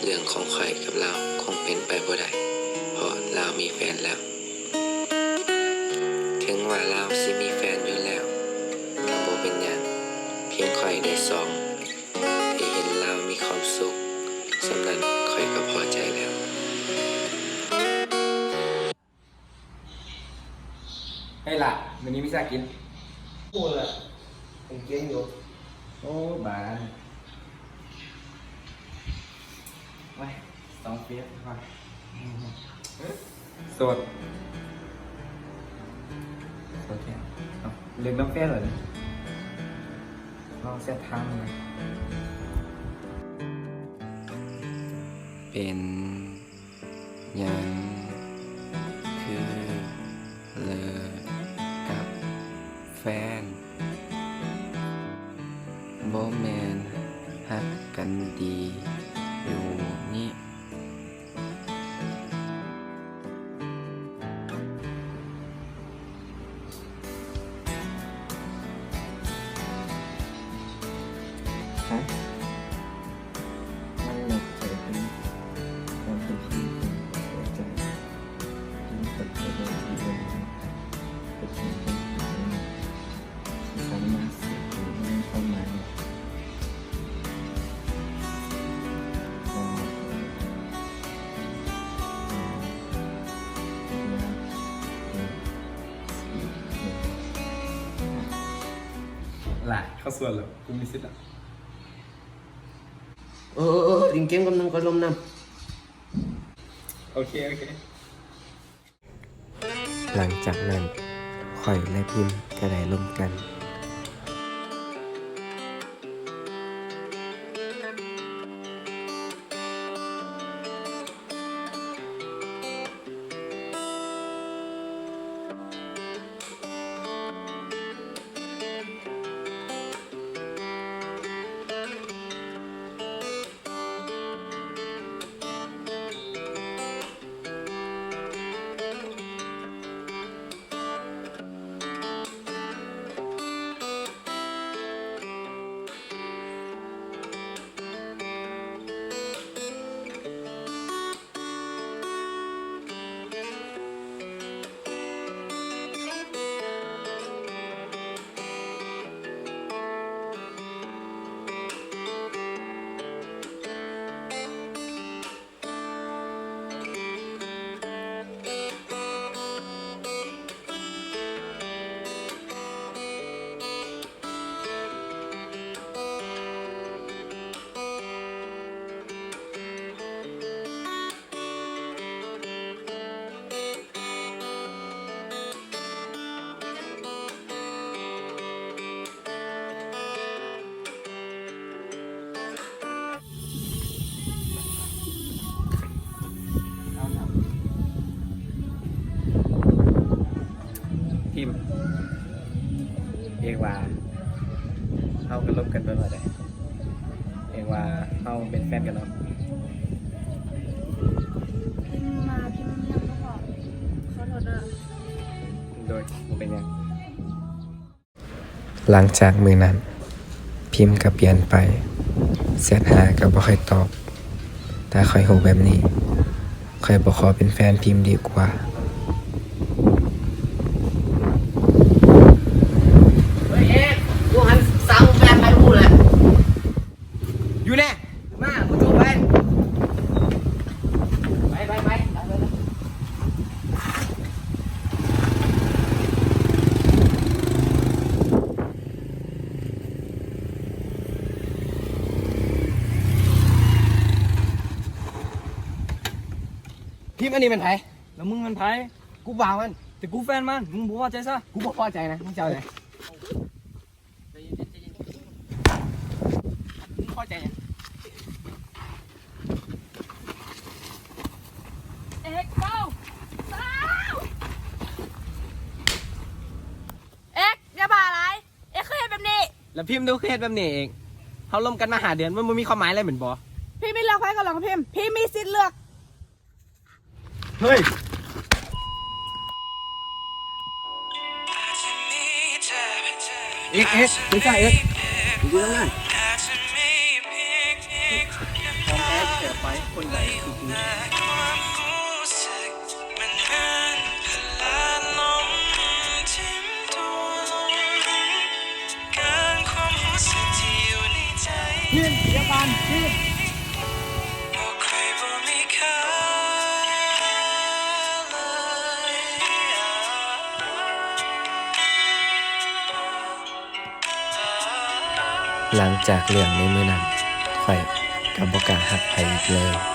ເລື່ອງຂອງຂ້ອຍກັບລາວຄົງເປັນໄປບໍ່ໄດ້ ເພາະລາວມີແຟນແລ້ວ. ເຖິງວ່າລາວຊິມີແຟນຢູ່ແລ້ວກໍບໍ່ເປັນຫຍັງ, ພຽງຂ້ອຍໄດ້ສ່ອງ ທີ່ເຫັນລາວມີຄວາມສຸກສ່ຳນັ້ນ ຂ້ອຍກໍພໍໃຈແລ້ວ. ເຮີ້ຍຫຼ້າ ມື້ນີ້ມີຊາກິນ? ໂອ້ລະ ເປັນເກມຢູ່. ໂອ້ ບານ ໂອ້ຍ ສອງເຟສວ່າ ໂສດ ໂສດແທ້. ເອົາ ຫຼິ້ນນຳແຟນເລີຍ ລອງແຊັດຖາມເບິ່ງ. ເປັນຫຍັງຄືເລີກກັບແຟນ? ບໍ່ແມ່ນຮັກກັນດີຢູ່ນີ້? ຫຼ້າ ເຂົ້າສວນແລ້ວ ກູມີສິດລະ. ເອີ ເອີ ເອີ ຫຼິ້ນເກມກັບໜຶ່ງ ຂ້ອຍລົມນຳ. ໂອເຄ ໂອເຄ. ຫຼັງຈາກນັ້ນ ຂ້ອຍ ແລະ ພິມ ກໍໄດ້ລົມກັນ. ພິມ ເອກວ່າເຮົາກໍລົມກັນເບິ່ງວ່າໃດ? ເອກວ່າເຮົາເປັນແຟນກັນເນາະ? ພິມວ່າພິມຍັງບໍ່ພ້ອມ. ຂໍໂທດເດີ. ໂດຍ ບໍ່ເປັນຫຍັງ. ຫຼັງຈາກມື້ນັ້ນ ພິມກໍປ່ຽນໄປ, ແຊັດຫາກໍບໍ່ຄ່ອຍຕອບ. ຖ້າຂ້ອຍຮູ້ແບບນີ້ ຂ້ອຍບໍ່ຂໍເປັນແຟນພິມດີກວ່າ. ເຮີ້ຍ ເອກ ຢູ່ຫັ້ນສາວແຟນໃຜຮູ້ແຫຼະ. ຢູ່ແນ່ ມາ ບໍ່ຈົບໄປ ໄປ ໄປ ໄປ. ພິມ ອັນນີ້ແມ່ນໃຜ? ແລ້ວມຶງແມ່ນໃຜ? ກູວ່າມັນ ແຕ່ກູແຟນມັນ ມຶງບໍ່ພໍໃຈຊະ. ກູບໍ່ພໍໃຈນະ ມຶງຊິເອົາໃດ? ໃຈເຢັນໆ ໃຈເຢັນໆ ມຶງພໍໃຈຫຍັງ? ເອກ ເຊົາ ເຊົາ ເອກ ຢ່າບ້າຫຼາຍ. ເອກ ຄືເຮັດແບບນີ້? ແລ້ວພິມດູ ຄືເຮັດແບບນີ້ເອກ? ເຮົາລົມກັນມາຫ້າເດືອນ ມັນບໍ່ມີຄວາມໝາຍເລີຍແມ່ນບໍ່? ພິມມີເລືອກໃຜກໍເລືອກພິມ, ພິມມີສິດເລືອກ. ເຮີ້ຍ ເອກ ເອກ ເປັນໃສເອກ? ຢູ່ນຳນັ້ນ ຂອງແທ້ແທ້ໄປ ຄົ ຫຼັງຈາກເລື່ອງໃນມື້ນັ້ນ, ຂ້ອຍກໍບໍ່ກ້າຮັກໃຜອີກເລີຍ.